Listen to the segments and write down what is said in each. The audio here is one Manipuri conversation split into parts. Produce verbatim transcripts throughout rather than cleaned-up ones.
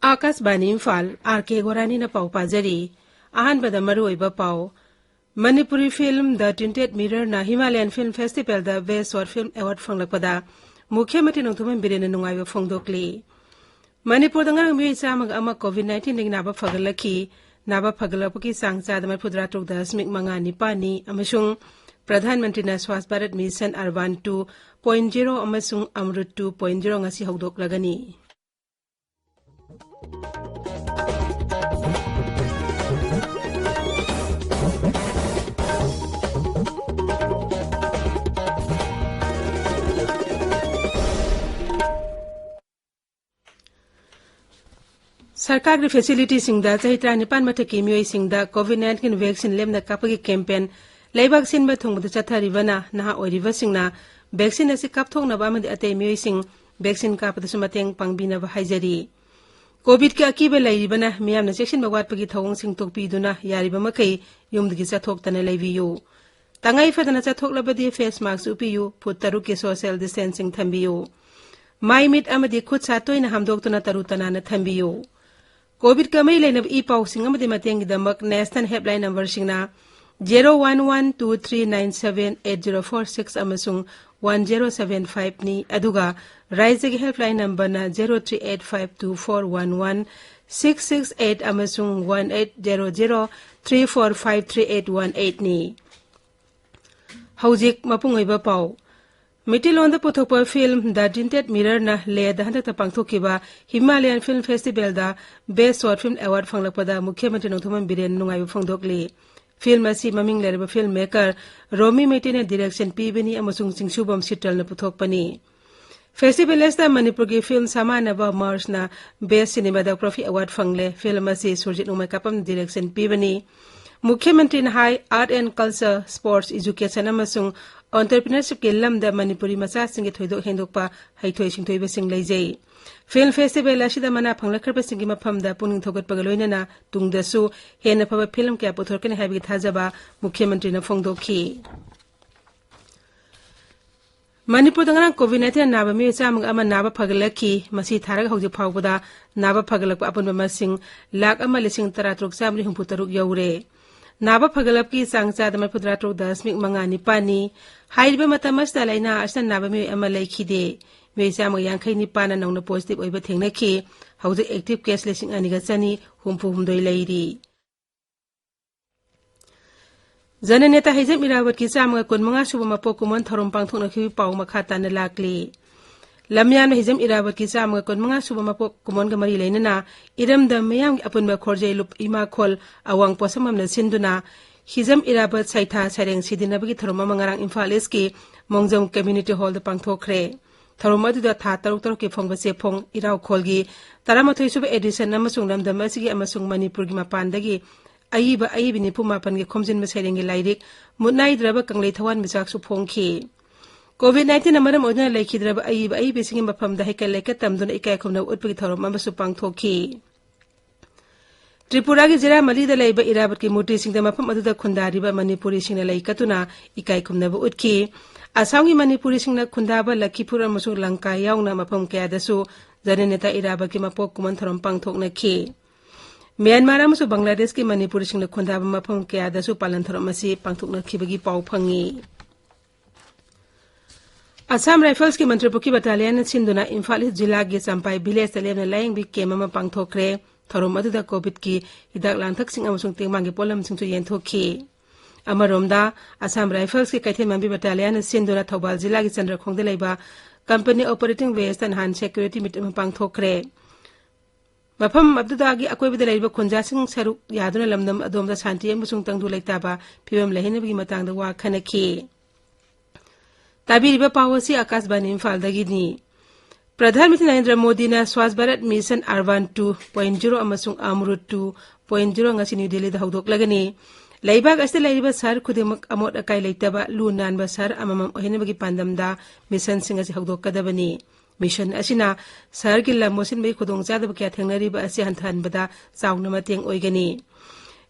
ꯑꯥꯀꯥꯁꯕꯥꯅꯤ ꯏꯝꯐꯥꯜ, ꯑꯥꯔ ꯀꯦ ꯒꯣꯔꯥꯅꯤꯅ ꯄꯥꯎ ꯄꯥꯖꯔꯤ꯫ ꯑꯍꯥꯟꯕꯗ ꯃꯔꯨꯑꯣꯏꯕ ꯄꯥꯎ꯫ Manipuri film The Tinted Mirrorꯅ Himalayan Film Festivalꯗ Best Short Film Award ꯐꯪꯂꯛꯄꯗ ꯃꯨꯈ꯭ꯌ ꯃꯟꯇ꯭ꯔꯤ ꯅꯣꯡꯊꯣꯝꯕꯝ ꯕꯤꯔꯦꯟꯅ ꯅꯨꯡꯉꯥꯏꯕ ꯐꯣꯡꯗꯣꯛꯂꯤ꯫ ꯃꯅꯤꯄꯨꯔꯗ ꯉꯔꯥꯡ ꯃꯤꯑꯣꯏ ꯆꯥꯝꯃꯒ ꯑꯃ COVID nineteenꯗꯒꯤ ꯅꯥꯕ ꯐꯒꯠꯂꯛꯈꯤ꯫ ꯅꯥꯕ ꯐꯒꯠꯂꯛꯄꯒꯤ ꯆꯥꯡ ꯆꯥꯗ ꯃꯔꯤꯐꯨꯇꯔꯥ ꯇꯔꯨꯛ ꯗꯁꯃꯤꯛ ꯃꯉꯥ ꯅꯤꯄꯥꯟꯅꯤ ꯑꯃꯁꯨꯡ ꯄ꯭ꯔꯙꯥꯟ ꯃꯟꯇ꯭ꯔꯤꯅ Swachh Bharat mission urban two point zero ꯑꯃꯁꯨꯡ ꯑꯃ꯭ꯔꯨꯠ two point zero ꯉꯁꯤ ꯍꯧꯗꯣꯛꯂꯒꯅꯤ꯫ ꯁꯔꯀꯥꯔꯒꯤ facilityꯁꯤꯡꯗ ꯆꯍꯤ ꯇꯔꯥꯅꯤꯄꯥꯟ ꯃꯊꯛꯀꯤ ꯃꯤꯑꯣꯏꯁꯤꯡꯗ COVID nineteen vaccine ꯂꯦꯝꯅ ꯀꯥꯞꯄꯒꯤ campaign ꯂꯩꯕꯥꯛ ꯁꯤꯟꯕ ꯊꯨꯡꯕꯗ ꯆꯠꯊꯔꯤꯕꯅ ꯅꯍꯥ ꯑꯣꯏꯔꯤꯕꯁꯤꯡꯅ vaccine ꯑꯁꯤ ꯀꯥꯞꯊꯣꯛꯅꯕ ꯑꯃꯗꯤ ꯑꯇꯩ ꯃꯤꯑꯣꯏꯁꯤꯡ vaccine ꯀꯥꯞꯄꯗꯁꯨ ꯃꯇꯦꯡ ꯄꯥꯡꯕꯤꯅꯕ ꯍꯥꯏꯖꯔꯤ꯫ COVIDꯀꯤ ꯑꯀꯤꯕ ꯂꯩꯔꯤꯕꯅ ꯃꯤꯌꯥꯝꯅ ꯆꯦꯛꯁꯤꯟꯕ ꯋꯥꯠꯄꯒꯤ ꯊꯧꯑꯣꯡꯁꯤꯡ ꯇꯣꯛꯄꯤꯗꯨꯅ ꯌꯥꯔꯤꯕ ꯃꯈꯩ ꯌꯨꯝꯗꯒꯤ ꯆꯠꯊꯣꯛꯇꯅ ꯂꯩꯕꯤꯌꯨ꯫ ꯇꯉꯥꯏ ꯐꯗꯅ ꯆꯠꯊꯣꯛꯂꯕꯗꯤ face mask ꯎꯞꯄꯤꯌꯨ, ꯐꯨꯠ ꯇꯔꯨꯛꯀꯤ social distancing ꯊꯝꯕꯤꯌꯨ꯫ ꯃꯥꯏ ꯃꯤꯠ ꯑꯃꯗꯤ ꯈꯨꯠ ꯁꯥ ꯇꯣꯏꯅ ꯍꯥꯝꯗꯣꯛꯇꯨꯅ ꯇꯔꯨ ꯇꯅꯥꯟꯅ ꯊꯝꯕꯤꯌꯨ꯫ COVIDꯀ ꯃꯔꯤ ꯂꯩꯅꯕ ꯏ ꯄꯥꯎꯁꯤꯡ ꯑꯃꯗꯤ ꯃꯇꯦꯡꯒꯤꯗꯃꯛ national helpline numberꯁꯤꯡꯅ zero one one two three nine seven eight zero four six ꯑꯃꯁꯨꯡ one zero seven fiveꯅꯤ, ꯑꯗꯨꯒ ꯔꯥꯏꯖ꯭ꯌꯒꯤ helpline numberꯅ zero three eight five two four one one six six eight ꯑꯃꯁꯨꯡ one eight zero zero three four five three eight one eightꯅꯤ꯫ ꯍꯧꯖꯤꯛ ꯃꯄꯨꯡ ꯑꯣꯏꯕ ꯄꯥꯎ꯫ ꯃꯤꯇꯩꯂꯣꯟꯗ ꯄꯨꯊꯣꯛꯄ ꯐꯤꯜꯝ The Tinted Mirrorꯅ ꯂꯦꯗ ꯍꯟꯗꯛꯇ ꯄꯥꯡꯊꯣꯛꯈꯤꯕ Himalayan Film Festivalꯗ Best Short Film Award ꯐꯪꯂꯛꯄꯗ ꯃꯨꯈ꯭ꯌ ꯃꯟꯇ꯭ꯔꯤ ꯅꯣꯡꯊꯣꯝꯕꯝ ꯕꯤꯔꯦꯟ ꯅꯨꯡꯉꯥꯏꯕ ꯐꯣꯡꯗꯣꯛꯂꯤ꯫ ꯐꯤꯜꯝ ꯑꯁꯤ ꯃꯃꯤꯡ ꯂꯩꯔꯕ film maker ꯔꯣꯃꯤ ꯃꯩꯇꯩꯅ direction ꯄꯤꯕꯅꯤ ꯑꯃꯁꯨꯡ ꯆꯤꯡꯁꯨꯕꯝ ꯁꯤꯇꯜꯅ ꯄꯨꯊꯣꯛꯄꯅꯤ꯫ Festival ꯑꯁꯤꯗ ꯃꯅꯤꯄꯨꯔꯒꯤ ꯐꯤꯜꯝ ꯁꯃꯥꯟꯅꯕ ꯃꯔꯁꯅ Best Cinematography Award ꯐꯪꯂꯦ꯫ ꯐꯤꯜꯝ ꯑꯁꯤ ꯁꯨꯔꯖꯤꯠ ꯅꯣꯡꯃꯩꯀꯥꯄꯝꯅ direction ꯄꯤꯕꯅꯤ꯫ ꯃꯨꯈ꯭ꯌ ꯃꯟꯇ꯭ꯔꯤꯅ ꯍꯥꯏ, Art and Culture, Sports, Education ꯑꯃꯁꯨꯡ Entrepreneurshipꯀꯤ ꯂꯝꯗ ꯃꯅꯤꯄꯨꯔꯤ ꯃꯆꯥꯁꯤꯡꯒꯤ ꯊꯣꯏꯗꯣꯛ ꯍꯦꯟꯗꯣꯛꯄ ꯍꯩꯊꯣꯏ ꯁꯤꯡꯊꯣꯏꯕꯁꯤꯡ ꯂꯩꯖꯩ꯫ Film Festival ꯑꯁꯤꯗ ꯃꯅꯥ ꯐꯪꯂꯛꯈ꯭ꯔꯕꯁꯤꯡꯒꯤ ꯃꯐꯝꯗ ꯄꯨꯛꯅꯤꯡ ꯊꯧꯒꯠꯄꯒ ꯂꯣꯏꯅꯅ ꯇꯨꯡꯗꯁꯨ ꯍꯦꯟꯅ ꯐꯕ ꯐꯤꯂꯝ ꯀꯌꯥ ꯄꯨꯊꯣꯔꯛꯀꯅꯤ ꯍꯥꯏꯕꯒꯤ ꯊꯥꯖꯕ ꯃꯨꯈ꯭ꯌ ꯃꯟꯇ꯭ꯔꯤꯅ ꯐꯣꯡꯗꯣꯛꯈꯤ꯫ ꯃꯅꯤꯄꯨꯔꯗ ꯉꯔꯥꯡ COVID nineteen ꯅꯥꯕ ꯃꯤꯑꯣꯏ ꯆꯥꯝꯃꯒ ꯑꯃ ꯅꯥꯕ ꯐꯒꯠꯂꯛꯈꯤ꯫ ꯃꯁꯤ ꯊꯥꯔꯒ ꯍꯧꯖꯤꯛ ꯐꯥꯎꯕꯗ ꯅꯥꯕ ꯐꯒꯠꯂꯛꯄ ꯑꯄꯨꯟꯕ ꯃꯁꯤꯡ ꯂꯥꯈ ꯑꯃ ꯂꯤꯁꯤꯡ ꯇꯔꯥ ꯇꯔꯨꯛ ꯆꯥꯝꯃꯔꯤ ꯍꯨꯝꯐꯨ ꯇꯔꯨꯛ ꯌꯧꯔꯦ꯫ ꯅꯥꯕ ꯐꯒꯠꯂꯛꯄꯒꯤ ꯆꯥꯡ ꯆꯥꯗ ꯃꯔꯤꯐꯨꯇꯔꯥ ꯇꯔꯨꯛ ꯗꯁꯃꯤꯛ ꯃꯉꯥ ꯅꯤꯄꯥꯟꯅꯤ꯫ ꯍꯥꯏꯔꯤꯕ ꯃꯇꯝ ꯑꯁꯤꯗ ꯂꯥꯏꯅꯥ ꯑꯁꯤꯅ ꯅꯥꯕ ꯃꯤꯑꯣꯏ ꯑꯃ ꯂꯩꯈꯤꯗꯦ꯫ ꯃꯤꯑꯣꯏ ꯆꯥꯝꯃꯒ ꯌꯥꯡꯈꯩ ꯅꯤꯄꯥꯟꯅ ꯅꯧꯅ positive ꯑꯣꯏꯕ ꯊꯦꯡꯅꯈꯤ꯫ ꯍꯧꯖꯤꯛ active case ꯂꯤꯁꯤꯡ ꯑꯅꯤꯒ ꯆꯅꯤ ꯍꯨꯝꯐꯨ ꯍꯨꯝꯗꯣꯏ ꯂꯩꯔꯤ꯫ ꯖꯅꯅꯦꯇꯥ ꯍꯤꯖꯝ ꯏꯔꯥꯕꯠꯀꯤ ꯆꯥꯝꯃꯒ ꯀꯨꯟꯃꯉꯥ ꯁꯨꯕ ꯃꯄꯣꯛ ꯀꯨꯝꯑꯣꯟ ꯊꯧꯔꯝ ꯄꯥꯡꯊꯣꯛꯅꯈꯤꯕꯒꯤ ꯄꯥꯎ ꯃꯈꯥ ꯇꯥꯅ ꯂꯥꯛꯂꯤ꯫ ꯂꯝꯌꯥꯟꯕ ꯍꯤꯖꯝ ꯏꯔꯥꯕꯠꯀꯤ ꯆꯥꯝꯃꯒ ꯀꯨꯟꯃꯉꯥ ꯁꯨꯕ ꯃꯄꯣꯛ ꯀꯨꯝꯑꯣꯟꯒ ꯃꯔꯤ ꯂꯩꯅꯅ ꯏꯔꯝꯗꯝ ꯃꯤꯌꯥꯝꯒꯤ ꯑꯄꯨꯟꯕ ꯈꯣꯔꯖꯩ ꯂꯨꯞ ꯏꯃꯥ ꯈꯣꯜ ꯑꯋꯥꯡ ꯄꯣꯠꯁꯪꯕꯝꯅ ꯁꯤꯟꯗꯨꯅ ꯍꯤꯖꯝ ꯏꯔꯥꯕꯠ ꯁꯩꯊꯥ ꯁꯩꯔꯦꯡ ꯁꯤꯗꯤꯅꯕꯒꯤ ꯊꯧꯔꯝ ꯑꯃ ꯉꯔꯥꯡ ꯏꯝꯐꯥꯜ ꯏꯁꯀꯤ ꯃꯣꯡꯖꯝ Community Hallꯗ ꯄꯥꯡꯊꯣꯛꯈ꯭ꯔꯦ꯫ ꯊꯧꯔꯝ ꯑꯗꯨꯗ ꯊꯥ ꯇꯔꯨꯛ ꯇꯔꯨꯛꯀꯤ ꯐꯣꯡꯕ ꯆꯦꯐꯣꯡ ꯏꯔꯥꯎꯈꯣꯜꯒꯤ ꯇꯔꯥꯃꯥꯊꯣꯏ ꯁꯨꯕ edition ꯑꯃꯁꯨꯡ ꯂꯝꯗꯝ ꯑꯁꯤꯒꯤ ꯑꯃꯁꯨꯡ ꯃꯅꯤꯄꯨꯔꯒꯤ ꯃꯄꯥꯟꯗꯒꯤ ꯑꯏꯕ ꯑꯏꯕꯤ ꯅꯤꯐꯨ ꯃꯥꯄꯟꯒꯤ ꯈꯣꯝꯖꯤꯟꯕ ꯁꯩꯔꯦꯡꯒꯤ ꯂꯥꯏꯔꯤꯛ ꯃꯨꯠꯅꯥꯏꯗ꯭ꯔꯕ ꯀꯪꯂꯩ ꯊꯋꯥꯟꯃꯤꯆꯥꯛꯁꯨ ꯐꯣꯡꯈꯤ꯫ COVID nineteenꯅ ꯃꯔꯝ ꯑꯣꯏꯗꯨꯅ ꯂꯩꯈꯤꯗ꯭ꯔꯕ ꯑꯏꯕ ꯑꯏꯕꯤꯁꯤꯡꯒꯤ ꯃꯐꯝꯗ ꯍꯩꯀꯠ ꯂꯩꯀꯠ ꯇꯝꯗꯨꯅ ꯏꯀꯥꯏ ꯈꯨꯝꯅꯕ ꯎꯠꯄꯒꯤ ꯊꯧꯔꯝ ꯑꯃꯁꯨ ꯄꯥꯡꯊꯣꯛꯈꯤ꯫ ꯇ꯭ꯔꯤꯄꯨꯔꯥꯒꯤ ꯖꯤꯔꯥꯃꯂꯤꯗ ꯂꯩꯕ ꯏꯔꯥꯕꯠꯀꯤ ꯃꯨꯔꯇꯤꯁꯤꯡꯗ ꯃꯐꯝ ꯑꯗꯨꯗ ꯈꯨꯟꯗꯥꯔꯤꯕ ꯃꯅꯤꯄꯨꯔꯤꯁꯤꯡꯅ ꯂꯩ ꯀꯠꯇꯨꯅ ꯏꯀꯥꯏ ꯈꯨꯝꯅꯕ ꯎꯠꯈꯤ꯫ ꯑꯁꯥꯝꯒꯤ ꯃꯅꯤꯄꯨꯔꯤꯁꯤꯡꯅ ꯈꯨꯟꯗꯥꯕ ꯂꯈꯤꯄꯨꯔ ꯑꯃꯁꯨꯡ ꯂꯪꯀꯥ ꯌꯥꯎꯅ ꯃꯐꯝ ꯀꯌꯥꯗꯁꯨ ꯖꯅꯅꯦꯇꯥ ꯏꯔꯥꯕꯠꯀꯤ ꯃꯄꯣꯛ ꯀꯨꯝꯑꯣꯟ ꯊꯧꯔꯝ ꯄꯥꯡꯊꯣꯛꯅꯈꯤ꯫ ꯃ꯭ꯌꯥꯟꯃꯥꯔ ꯑꯃꯁꯨꯡ ꯕꯪꯒ꯭ꯂꯥꯗꯦꯁꯀꯤ ꯃꯅꯤꯄꯨꯔꯤꯁꯤꯡꯅ ꯈꯨꯟꯗꯥꯕ ꯃꯐꯝ ꯀꯌꯥꯗꯁꯨ ꯄꯥꯂꯟ ꯊꯧꯔꯝ ꯑꯁꯤ ꯄꯥꯡꯊꯣꯛꯅꯈꯤꯕꯒꯤ ꯄꯥꯎ ꯐꯪꯉꯤ꯫ ꯑꯁꯥꯝ ꯔꯥꯏꯐꯜꯁꯀꯤ ꯃꯟꯇ꯭ꯔꯤꯄꯨꯈ꯭ꯔꯤ battalionꯅ ꯁꯤꯟꯗꯨꯅ ꯏꯝꯐꯥꯜ ꯏꯁ ꯖꯤꯂꯥꯒꯤ ꯆꯝꯄꯥꯏ villageꯇ ꯂꯦꯝꯅ ꯂꯥꯌꯦꯡꯕꯒꯤ camp ꯑꯃ ꯄꯥꯡꯊꯣꯛꯈ꯭ꯔꯦ꯫ ꯊꯧꯔꯝ ꯑꯗꯨꯗ COVIDꯀꯤ ꯍꯤꯗꯥꯛ ꯂꯥꯡꯊꯛꯁꯤꯡ ꯑꯃꯁꯨꯡ ꯇꯦꯡꯕꯥꯡꯒꯤ ꯄꯣꯠꯂꯝꯁꯤꯡꯁꯨ ꯌꯦꯟꯊꯣꯛꯈꯤ꯫ ꯑꯃꯔꯣꯝꯗ, ꯑꯁꯥꯝ ꯔꯥꯏꯐꯜꯁꯀꯤ ꯀꯩꯊꯦꯜ ꯃꯥꯟꯕꯤ battalionꯅ ꯁꯤꯟꯗꯨꯅ ꯊꯧꯕꯥꯜ ꯖꯤꯂꯥꯒꯤ ꯆꯟꯗ꯭ꯔꯈꯣꯡꯗ ꯂꯩꯕ company operating baseꯇ ꯅꯍꯥꯟ security meet ꯑꯃ ꯄꯥꯡꯊꯣꯛꯈ꯭ꯔꯦ꯫ ꯃꯐꯝ ꯑꯗꯨꯗꯒꯤ ꯑꯀꯣꯏꯕꯗ ꯂꯩꯔꯤꯕ ꯈꯨꯟꯖꯥꯁꯤꯡ ꯁꯔꯨꯛ ꯌꯥꯗꯨꯅ ꯂꯝꯗꯝ ꯑꯗꯣꯝꯗ ꯁꯥꯟꯇꯤ ꯑꯃꯁꯨꯡ ꯇꯪꯗꯨ ꯂꯩꯇꯥꯕ ꯐꯤꯕꯝ ꯂꯩꯍꯟꯅꯕꯒꯤ ꯃꯇꯥꯡꯗ ꯋꯥ ꯈꯟꯅꯈꯤ꯫ ꯇꯥꯕꯤꯔꯤꯕ ꯄꯥꯎ ꯑꯁꯤ ꯑꯀꯥꯁꯕꯥꯅꯤ ꯏꯝꯐꯥꯜꯗꯒꯤꯅꯤ꯫ ꯄ꯭ꯔꯙꯥꯟ ꯃꯟꯇ꯭ꯔꯤ ꯅꯔꯦꯟꯗ꯭ꯔ ꯃꯣꯗꯤꯅ Swachh Bharat mission urban two point zero ꯑꯃꯁꯨꯡ ꯑꯃ꯭ꯔꯨꯠ ꯇꯨ ꯄꯣꯏꯟꯠ ꯖꯤꯔꯣ ꯉꯁꯤ ꯅ꯭ꯌꯨ ꯗꯤꯜꯂꯤꯗ ꯍꯧꯗꯣꯛꯂꯒꯅꯤ꯫ ꯂꯩꯕꯥꯛ ꯑꯁꯤꯗ ꯂꯩꯔꯤꯕ ꯁꯍꯔ ꯈꯨꯗꯤꯡꯃꯛ ꯑꯃꯣꯠ ꯑꯀꯥꯏ ꯂꯩꯇꯕ ꯂꯨ ꯅꯥꯟꯕ ꯁꯍꯔ ꯑꯃꯃꯝ ꯑꯣꯏꯍꯟꯅꯕꯒꯤ ꯄꯥꯟꯗꯝꯗ ꯃꯤꯁꯟꯁꯤꯡ ꯑꯁꯤ ꯍꯧꯗꯣꯛꯀꯗꯕꯅꯤ꯫ ꯃꯤꯁꯟ ꯑꯁꯤꯅ ꯁꯍꯔꯒꯤ ꯂꯝ ꯃꯣꯠꯁꯤꯟꯕꯒꯤ ꯈꯨꯗꯣꯡꯆꯥꯗꯕ ꯀꯌꯥ ꯊꯦꯡꯅꯔꯤꯕ ꯑꯁꯤ ꯍꯟꯊꯍꯟꯕꯗ ꯆꯥꯎꯅ ꯃꯇꯦꯡ ꯑꯣꯏꯒꯅꯤ꯫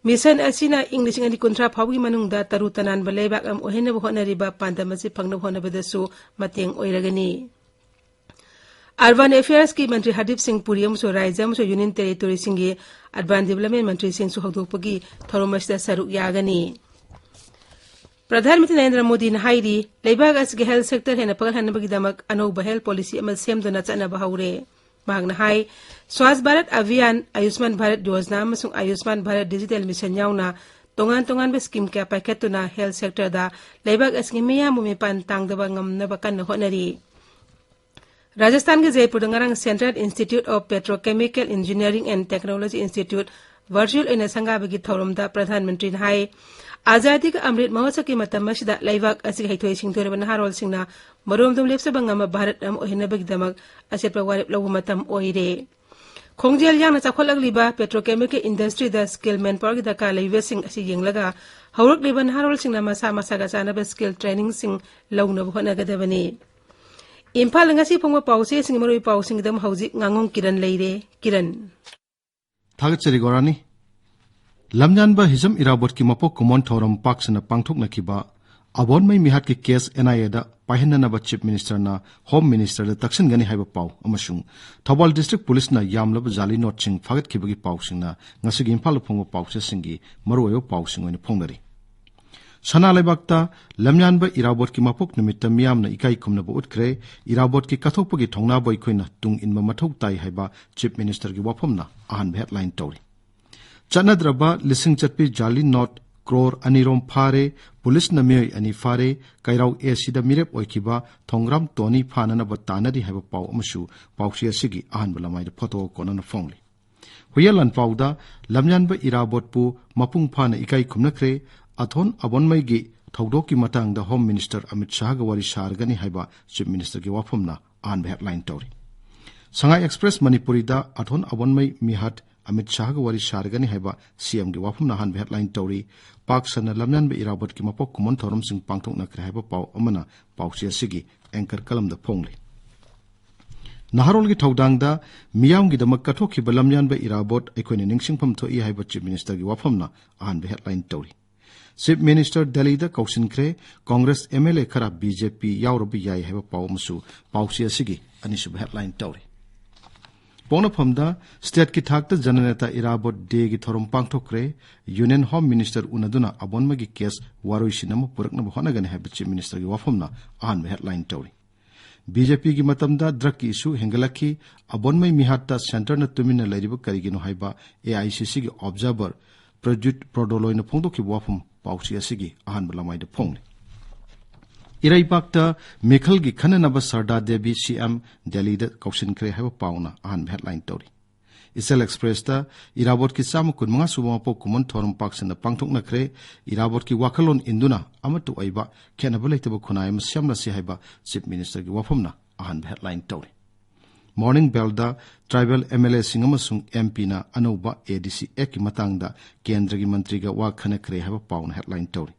ꯃꯤꯁꯟ ꯑꯁꯤꯅ ꯏꯪ ꯂꯤꯁꯤꯡ ꯑꯅꯤ ꯀꯨꯟꯊ꯭ꯔꯥ ꯐꯥꯎꯕꯒꯤ ꯃꯅꯨꯡꯗ ꯇꯔꯨ ꯇꯅꯥꯟꯕ ꯂꯩꯕꯥꯛ ꯑꯃ ꯑꯣꯏꯍꯟꯅꯕ ꯍꯣꯠꯅꯔꯤꯕ ꯄꯥꯟꯗꯝ ꯑꯁꯤ ꯐꯪꯅꯕ ꯍꯣꯠꯅꯕꯗꯁꯨ ꯃꯇꯦꯡ ꯑꯣꯏꯔꯒꯅꯤ꯫ Urban Affairsꯀꯤ ꯃꯟꯇ꯭ꯔꯤ ꯍꯔꯗꯤꯞ ꯁꯤꯡ ꯄꯨꯔꯤ ꯑꯃꯁꯨꯡ ꯔꯥꯖ꯭ꯌ ꯑꯃꯁꯨꯡ ꯌꯨꯅꯤꯌꯟ ꯇꯦꯔꯤꯇꯣꯔꯤꯁꯤꯡꯒꯤ Urban Development ꯃꯟꯇ꯭ꯔꯤꯁꯤꯡꯁꯨ ꯍꯧꯗꯣꯛꯄꯒꯤ ꯊꯧꯔꯝ ꯑꯁꯤꯗ ꯁꯔꯨꯛ ꯌꯥꯒꯅꯤ꯫ ꯄ꯭ꯔꯙꯥꯟ ꯃꯟꯇ꯭ꯔꯤ ꯅꯔꯦꯟꯗ꯭ꯔ ꯃꯣꯗꯤꯅ ꯍꯥꯏꯔꯤ, ꯂꯩꯕꯥꯛ ꯑꯁꯤꯒꯤ health sector ꯍꯦꯟꯅ ꯐꯒꯠꯍꯟꯅꯕꯒꯤꯗꯃꯛ ꯑꯅꯧꯕ health policy ꯑꯃ ꯁꯦꯝꯗꯨꯅ ꯆꯠꯅꯕ ꯍꯧꯔꯦ꯫ ꯃꯍꯥꯛꯅ ꯍꯥꯏ, ꯁ꯭ꯋꯥꯁ ꯚꯥꯔꯠ ꯑꯚꯤꯌꯥꯟ, ꯑꯌꯨꯁꯃꯥꯟ ꯚꯥꯔꯠ ꯌꯣꯖꯅꯥ ꯑꯃꯁꯨꯡ ꯑꯌꯨꯁꯃꯥꯟ ꯚꯥꯔꯠ ꯗꯤꯖꯤꯇꯦꯜ ꯃꯤꯁꯟ ꯌꯥꯎꯅ ꯇꯣꯉꯥꯟ ꯇꯣꯉꯥꯟꯕ scheme ꯀꯌꯥ ꯄꯥꯏꯈꯠꯇꯨꯅ health sectorꯗ ꯂꯩꯕꯥꯛ ꯑꯁꯤꯒꯤ ꯃꯤꯌꯥꯝꯕꯨ ꯃꯤꯄꯥꯟ ꯇꯥꯡꯗꯕ ꯉꯝꯅꯕ ꯀꯟꯅ ꯍꯣꯠꯅꯔꯤ꯫ ꯔꯥꯖꯁꯊꯥꯟꯒꯤ ꯖꯩꯄꯨꯔꯗ ꯉꯔꯥꯡ Central Institute of Petrochemical Engineering and Technology Institute virtual ꯑꯣꯏꯅ ꯁꯪꯒꯥꯕꯒꯤ ꯊꯧꯔꯝꯗ ꯄ꯭ꯔꯙꯥꯟ ꯃꯟꯇ꯭ꯔꯤꯅ ꯍꯥꯏ, ꯑꯖꯥꯗꯤꯒ ꯑꯃ꯭ꯔꯤꯠ ꯃꯍꯣꯠꯁꯕꯀꯤ ꯃꯇꯝ ꯑꯁꯤꯗ ꯂꯩꯕꯥꯛ ꯑꯁꯤꯒꯤ ꯍꯩꯊꯣꯏ ꯁꯤꯡꯊꯣꯏꯔꯕ ꯅꯍꯥꯔꯣꯜꯁꯤꯡꯅ ꯃꯔꯣꯝꯗꯣꯝ ꯂꯦꯞꯆꯕ ꯉꯝꯕ ꯚꯥꯔꯠ ꯑꯃ ꯑꯣꯏꯍꯟꯅꯕꯒꯤꯗꯃꯛ ꯑꯆꯦꯠꯄ ꯋꯥꯔꯦꯞ ꯂꯧꯕ ꯃꯇꯝ ꯑꯣꯏꯔꯦ꯫ ꯈꯣꯡꯖꯦꯜ ꯌꯥꯡꯅ ꯆꯥꯎꯈꯠꯂꯛꯂꯤꯕ petrochemical industryꯗ skilled manpowerꯒꯤ ꯗꯔꯀꯥꯔ ꯂꯩꯕꯁꯤꯡ ꯑꯁꯤ ꯌꯦꯡꯂꯒ ꯍꯧꯔꯛꯂꯤꯕ ꯅꯍꯥꯔꯣꯜꯁꯤꯡꯅ ꯃꯁꯥ ꯃꯁꯥꯒ ꯆꯥꯟꯅꯕ skill trainingꯁꯤꯡ ꯂꯧꯅꯕ ꯍꯣꯠꯅꯒꯗꯕꯅꯤ꯫ ꯏꯝꯐꯥꯜꯗ ꯉꯁꯤ ꯐꯣꯡꯕ ꯄꯥꯎꯆꯦꯁꯤꯡꯒꯤ ꯃꯔꯨꯑꯣꯏꯕ ꯄꯥꯎꯁꯤꯡꯒꯤꯗꯃꯛ ꯍꯧꯖꯤꯛ ꯉꯥꯉꯣꯝ ꯀꯤꯔꯟ ꯂꯩꯔꯦ꯫ ꯀꯤꯔꯟ꯫ ꯊꯥꯒꯠꯆꯔꯤ ꯒꯣꯔꯥꯅꯤ꯫ ꯂꯝꯌꯥꯟꯕ ꯍꯤꯖꯝ ꯏꯔꯥꯕꯣꯠꯀꯤ ꯃꯄꯣꯛ ꯀꯨꯝꯑꯣꯟ ꯊꯧꯔꯝ ꯄꯥꯛ ꯁꯟꯅ ꯄꯥꯡꯊꯣꯛꯅꯈꯤꯕ ꯑꯕꯣꯟꯃꯩ ꯃꯤꯍꯥꯠꯀꯤ case NIAꯗ ꯄꯥꯏꯍꯟꯅꯅꯕ Chief Ministerꯅ Home Ministerꯗ ꯇꯛꯁꯤꯟꯒꯅꯤ ꯍꯥꯏꯕ ꯄꯥꯎ ꯑꯃꯁꯨꯡ ꯊꯧꯕꯥꯜ District Policeꯅ ꯌꯥꯝꯂꯕ ꯖꯥꯂꯤ ꯅꯣꯠꯁꯤꯡ ꯐꯥꯒꯠꯈꯤꯕꯒꯤ ꯄꯥꯎꯁꯤꯡꯅ ꯉꯁꯤꯒꯤ ꯏꯝꯐꯥꯜꯗ ꯐꯣꯡꯕ ꯄꯥꯎꯆꯦꯁꯤꯡꯒꯤ ꯃꯔꯨꯑꯣꯏꯕ ꯄꯥꯎꯁꯤꯡ ꯑꯣꯏꯅ ꯐꯣꯡꯅꯔꯤ꯫ ꯁꯅꯥ ꯂꯩꯕꯥꯛꯇ ꯂꯝꯌꯥꯟꯕ ꯏꯔꯥꯕꯣꯠꯀꯤ ꯃꯄꯣꯛ ꯅꯨꯃꯤꯠꯇ ꯃꯤꯌꯥꯝꯅ ꯏꯀꯥꯏ ꯈꯨꯝꯅꯕ ꯎꯠꯈ꯭ꯔꯦ꯫ ꯏꯔꯥꯕꯣꯠꯀꯤ ꯀꯠꯊꯣꯛꯄꯒꯤ ꯊꯧꯅꯥꯕꯨ ꯑꯩꯈꯣꯏꯅ ꯇꯨꯡ ꯏꯟꯕ ꯃꯊꯧ ꯇꯥꯏ ꯍꯥꯏꯕ Chief Ministerꯒꯤ ꯋꯥꯐꯝꯅ ꯑꯍꯥꯟꯕ headline ꯇꯧꯔꯤ꯫ ꯆꯠꯅꯗ꯭ꯔꯕ ꯂꯤꯁꯤꯡ ꯆꯠꯄꯤ ꯖꯥꯂꯤ ꯅꯣꯠ ꯀ꯭ꯔꯣꯔ ꯑꯅꯤꯔꯣꯝ ꯐꯥꯔꯦ, ꯄꯨꯂꯤꯁꯅ ꯃꯤꯑꯣꯏ ꯑꯅꯤ ꯐꯥꯔꯦ, ꯀꯩꯔꯥꯎ ACꯗ ꯃꯤꯔꯦꯞ ꯑꯣꯏꯈꯤꯕ ꯊꯣꯡꯒ꯭ꯔꯥꯝ ꯇꯣꯅꯤ ꯐꯥꯅꯅꯕ ꯇꯥꯟꯅꯔꯤ ꯍꯥꯏꯕ ꯄꯥꯎ ꯑꯃꯁꯨ ꯄꯥꯎꯆꯦ ꯑꯁꯤꯒꯤ ꯑꯍꯥꯟꯕ ꯂꯃꯥꯏꯗ ꯐꯣꯇꯣ ꯀꯣꯟꯅꯅ ꯐꯣꯡꯂꯤ꯫ ꯍꯨꯏꯌꯦꯟ ꯂꯥꯟꯄꯥꯎꯗ ꯂꯝꯌꯥꯟꯕ ꯏꯔꯥꯕꯣꯠꯄꯨ ꯃꯄꯨꯡ ꯐꯥꯅ ꯏꯀꯥꯏ ꯈꯨꯝꯅꯈ꯭ꯔꯦ, ꯑꯊꯣꯟ ꯑꯕꯣꯟꯃꯩꯒꯤ ꯊꯧꯗꯣꯛꯀꯤ ꯃꯇꯥꯡꯗ Home Minister ꯑꯃꯤꯠ ꯁꯥꯍꯒ ꯋꯥꯔꯤ ꯁꯥꯔꯒꯅꯤ ꯍꯥꯏꯕ Chief Ministerꯒꯤ ꯋꯥꯐꯝꯅ ꯑꯍꯥꯟꯕ headline ꯇꯧꯔꯤ꯫ ꯁꯉꯥꯏ Express ꯃꯅꯤꯄꯨꯔꯤꯗ ꯑꯊꯣꯟ ꯑꯕꯣꯟꯃꯩ ꯃꯤꯍꯥꯠ ꯑꯃꯤꯠ ꯁꯥꯍꯒ ꯋꯥꯔꯤ ꯁꯥꯔꯒꯅꯤ ꯍꯥꯏꯕ CMꯒꯤ ꯋꯥꯐꯝꯅ ꯑꯍꯥꯟꯕ headline ꯇꯧꯔꯤ꯫ ꯄꯥꯛ ꯁꯟꯅ ꯂꯝꯌꯥꯟꯕ ꯏꯔꯥꯕꯣꯠꯀꯤ ꯃꯄꯣꯛ ꯀꯨꯝꯑꯣꯟ ꯊꯧꯔꯝꯁꯤꯡ ꯄꯥꯡꯊꯣꯛꯅꯈ꯭ꯔꯦ ꯍꯥꯏꯕ ꯄꯥꯎ ꯑꯃꯅ ꯄꯥꯎꯆꯦ ꯑꯁꯤꯒꯤ anchor columnꯗ ꯐꯣꯡꯂꯤ꯫ ꯅꯍꯥꯔꯣꯜꯒꯤ ꯊꯧꯗꯥꯡꯗ ꯃꯤꯌꯥꯝꯒꯤꯗꯃꯛ ꯀꯠꯊꯣꯛꯈꯤꯕ ꯂꯝꯌꯥꯟꯕ ꯏꯔꯥꯕꯣꯠ ꯑꯩꯈꯣꯏꯅ ꯅꯤꯡꯁꯤꯡꯐꯝ ꯊꯣꯛꯏ ꯍꯥꯏꯕ Chief Ministerꯒꯤ ꯋꯥꯐꯝꯅ ꯑꯍꯥꯟꯕ headline ꯇꯧꯔꯤ꯫ Chief Minister ꯗꯦꯜꯂꯤꯗ ꯀꯧꯁꯤꯟꯈ꯭ꯔꯦ꯫ Congress MLA ꯈꯔ BJP ꯌꯥꯎꯔꯕ ꯌꯥꯏ ꯍꯥꯏꯕ ꯄꯥꯎ ꯑꯃꯁꯨ ꯄꯥꯎꯆꯦ ꯑꯁꯤꯒꯤ ꯑꯅꯤꯁꯨꯕ headline ꯇꯧꯔꯤ꯫ ꯄꯣꯛꯅꯐꯝꯗ stateꯀꯤ ꯊꯥꯛꯇ ꯖꯅꯅꯦꯇꯥ ꯏꯔꯥꯕꯣꯠ Dayꯒꯤ ꯊꯧꯔꯝ ꯄꯥꯡꯊꯣꯛꯈ꯭ꯔꯦ꯫ Union Home Minister ꯎꯅꯗꯨꯅ ꯑꯕꯣꯟꯃꯒꯤ case ꯋꯥꯔꯣꯏꯁꯤꯟ ꯑꯃ ꯄꯨꯔꯛꯅꯕ ꯍꯣꯠꯅꯒꯅꯤ ꯍꯥꯏꯕ Chief Ministerꯒꯤ ꯋꯥꯐꯝꯅ ꯑꯍꯥꯟꯕ headline ꯇꯧꯔꯤ꯫ BJPꯒꯤ ꯃꯇꯝꯗ drugꯀꯤ issue ꯍꯦꯟꯒꯠꯂꯛꯈꯤ꯫ ꯑꯕꯣꯟꯃꯩ ꯃꯤꯍꯥꯠꯇ centreꯅ ꯇꯨꯃꯤꯟꯅ ꯂꯩꯔꯤꯕ ꯀꯔꯤꯒꯤꯅꯣ ꯍꯥꯏꯕ AICCꯒꯤ observer ꯄ꯭ꯔꯗ꯭ꯌꯨꯠ ꯄ꯭ꯔꯣꯗꯣꯂꯣꯏꯅ ꯐꯣꯡꯗꯣꯛꯈꯤꯕ ꯋꯥꯐꯝ ꯄꯥꯎꯆꯦ ꯑꯁꯤꯒꯤ ꯑꯍꯥꯟꯕ ꯂꯃꯥꯏꯗ ꯐꯣꯡꯂꯤ꯫ ꯏꯔꯩꯕꯥꯛꯇ ꯃꯤꯈꯜꯒꯤ ꯈꯟꯅꯅꯕ ꯁꯔꯗꯥ ꯗꯦꯕꯤ CM ꯗꯦꯜꯂꯤꯗ ꯀꯧꯁꯤꯟꯈ꯭ꯔꯦ ꯍꯥꯏꯕ ꯄꯥꯎꯅ ꯑꯍꯥꯟꯕ headline ꯇꯧꯔꯤ꯫ ꯏꯆꯜ Expressꯇ ꯏꯔꯥꯕꯣꯠꯀꯤ ꯆꯥꯝꯃ ꯀꯨꯟꯃꯉꯥ ꯁꯨꯕ ꯃꯄꯣꯛ ꯀꯨꯝꯑꯣꯟ ꯊꯧꯔꯝ ꯄꯥꯛ ꯁꯟꯅ ꯄꯥꯡꯊꯣꯛꯅꯈ꯭ꯔꯦ꯫ ꯏꯔꯥꯕꯣꯠꯀꯤ ꯋꯥꯈꯜꯂꯣꯟ ꯏꯟꯗꯨꯅ ꯑꯃꯠꯇ ꯑꯣꯏꯕ ꯈꯦꯠꯅꯕ ꯂꯩꯇꯕ ꯈꯨꯟꯅꯥꯏ ꯑꯃ ꯁꯦꯝꯂꯁꯤ ꯍꯥꯏꯕ Chief Ministerꯒꯤ ꯋꯥꯐꯝꯅ ꯑꯍꯥꯟꯕ headline ꯇꯧꯔꯤ꯫ Morning Bellꯗ tribal MLAꯁꯤꯡ ꯑꯃꯁꯨꯡ MPꯅ ꯑꯅꯧꯕ ADC Actꯀꯤ ꯃꯇꯥꯡꯗ ꯀꯦꯟꯗ꯭ꯔꯒꯤ ꯃꯟꯇ꯭ꯔꯤꯒ ꯋꯥ ꯈꯟꯅꯈ꯭ꯔꯦ ꯍꯥꯏꯕ ꯄꯥꯎꯅ headline ꯇꯧꯔꯤ꯫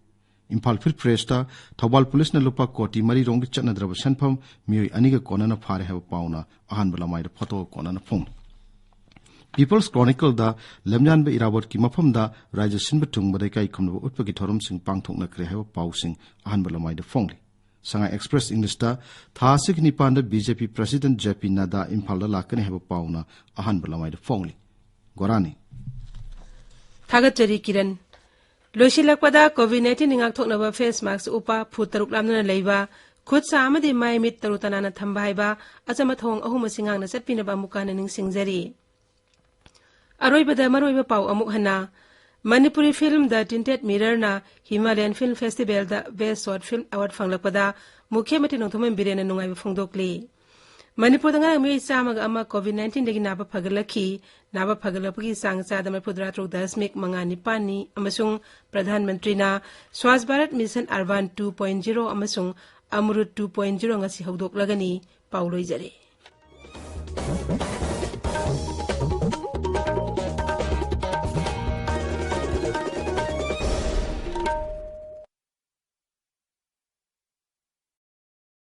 ꯏꯝꯐꯥꯜ Free Pressꯇ ꯊꯧꯕꯥꯜ ꯄꯨꯂꯤꯁꯅ ꯂꯨꯄꯥ ꯀꯣꯇꯤ ꯃꯔꯤ ꯔꯣꯝꯒꯤ ꯆꯠꯅꯗ꯭ꯔꯕ ꯁꯦꯟꯐꯝ ꯃꯤꯑꯣꯏ ꯑꯅꯤꯒ ꯀꯣꯟꯅꯅ ꯐꯥꯔꯦ ꯍꯥꯏꯕ ꯄꯥꯎꯅ ꯑꯍꯥꯟꯕ ꯂꯃꯥꯏꯗ ꯐꯣꯇꯣꯒ ꯀꯣꯟꯅꯅ ꯐꯣꯡꯂꯤ꯫ People's Chronicleꯗ ꯂꯝꯌꯥꯟꯕ ꯏꯔꯥꯕꯣꯠꯀꯤ ꯃꯐꯝꯗ ꯔꯥꯏꯖ ꯁꯤꯟꯕ ꯊꯨꯡꯕꯗ ꯏꯀꯥꯏ ꯈꯨꯝꯅꯕ ꯎꯠꯄꯒꯤ ꯊꯧꯔꯝꯁꯤꯡ ꯄꯥꯡꯊꯣꯛꯅꯈ꯭ꯔꯦ ꯍꯥꯏꯕ ꯄꯥꯎꯁꯤꯡ ꯑꯍꯥꯟꯕ ꯂꯃꯥꯏꯗ ꯐꯣꯡꯂꯤ꯫ ꯁꯉꯥꯏ Express Englishꯇ ꯊꯥ ꯑꯁꯤꯒꯤ ꯅꯤꯄꯥꯟꯗ BJP President JP ꯅꯗꯥ ꯏꯝꯐꯥꯜꯗ ꯂꯥꯛꯀꯅꯤ ꯍꯥꯏꯕ ꯄꯥꯎꯅ ꯑꯍꯥꯟꯕ ꯂꯃꯥꯏꯗ ꯐꯣꯡꯂꯤ꯫ ꯒꯣꯔꯥꯅꯤ꯫ ꯊꯥꯒꯠꯆꯔꯤ ꯀꯤꯔꯟ꯫ ꯂꯣꯏꯁꯤꯜꯂꯛꯄꯗ COVID nineteen ꯉꯥꯛꯊꯣꯛꯅꯕ face mask ꯎꯞꯄ, ꯐꯨꯠ ꯇꯔꯨꯛ ꯂꯥꯞꯅꯅ ꯂꯩꯕ, ꯈꯨꯠ ꯁꯥ ꯑꯃꯗꯤ ꯃꯥꯏ ꯃꯤꯠ ꯇꯔꯨ ꯇꯅꯥꯟꯅ ꯊꯝꯕ ꯍꯥꯏꯕ ꯑꯆꯝꯕ ꯊꯧꯑꯣꯡ ꯑꯍꯨꯝ ꯑꯁꯤ ꯉꯥꯛꯅ ꯆꯠꯄꯤꯅꯕ ꯑꯃꯨꯛꯀ ꯍꯟꯅ ꯅꯤꯡꯁꯤꯡꯖꯔꯤ꯫ ꯑꯔꯣꯏꯕꯗ ꯃꯔꯨꯑꯣꯏꯕ ꯄꯥꯎ ꯑꯃꯨꯛ ꯍꯟꯅ꯫ Manipuri film The Tinted Mirrorꯅ Himalayan Film Festivalꯗ Best Short Film Award ꯐꯪꯂꯛꯄꯗ ꯃꯨꯈ꯭ꯌ ꯃꯟꯇ꯭ꯔꯤ ꯅꯣꯡꯊꯣꯝꯕꯝ ꯕꯤꯔꯦꯟꯅ ꯅꯨꯡꯉꯥꯏꯕ ꯐꯣꯡꯗꯣꯛꯂꯤ꯫ ꯃꯅꯤꯄꯨꯔꯗ ꯉꯔꯥꯡ ꯃꯤꯑꯣꯏ ꯆꯥꯝꯃꯒ ꯑꯃ COVID nineteenꯗꯒꯤ ꯅꯥꯕ ꯐꯒꯠꯂꯛꯈꯤ꯫ ꯅꯥꯕ ꯐꯒꯠꯂꯛꯄꯒꯤ ꯆꯥꯡ ꯆꯥꯗ ꯃꯔꯤꯐꯨꯇꯔꯥ ꯇꯔꯨꯛ ꯗꯁꯃꯤꯛ ꯃꯉꯥ ꯅꯤꯄꯥꯟꯅꯤ ꯑꯃꯁꯨꯡ ꯄ꯭ꯔꯙꯥꯟ ꯃꯟꯇ꯭ꯔꯤꯅ Swachh Bharat Mission Urban two point zero ꯑꯃꯁꯨꯡ Amrut two point zero ꯉꯁꯤ ꯍꯧꯗꯣꯛꯂꯒꯅꯤ꯫ ꯄꯥꯎ ꯂꯣꯏꯖꯔꯦ꯫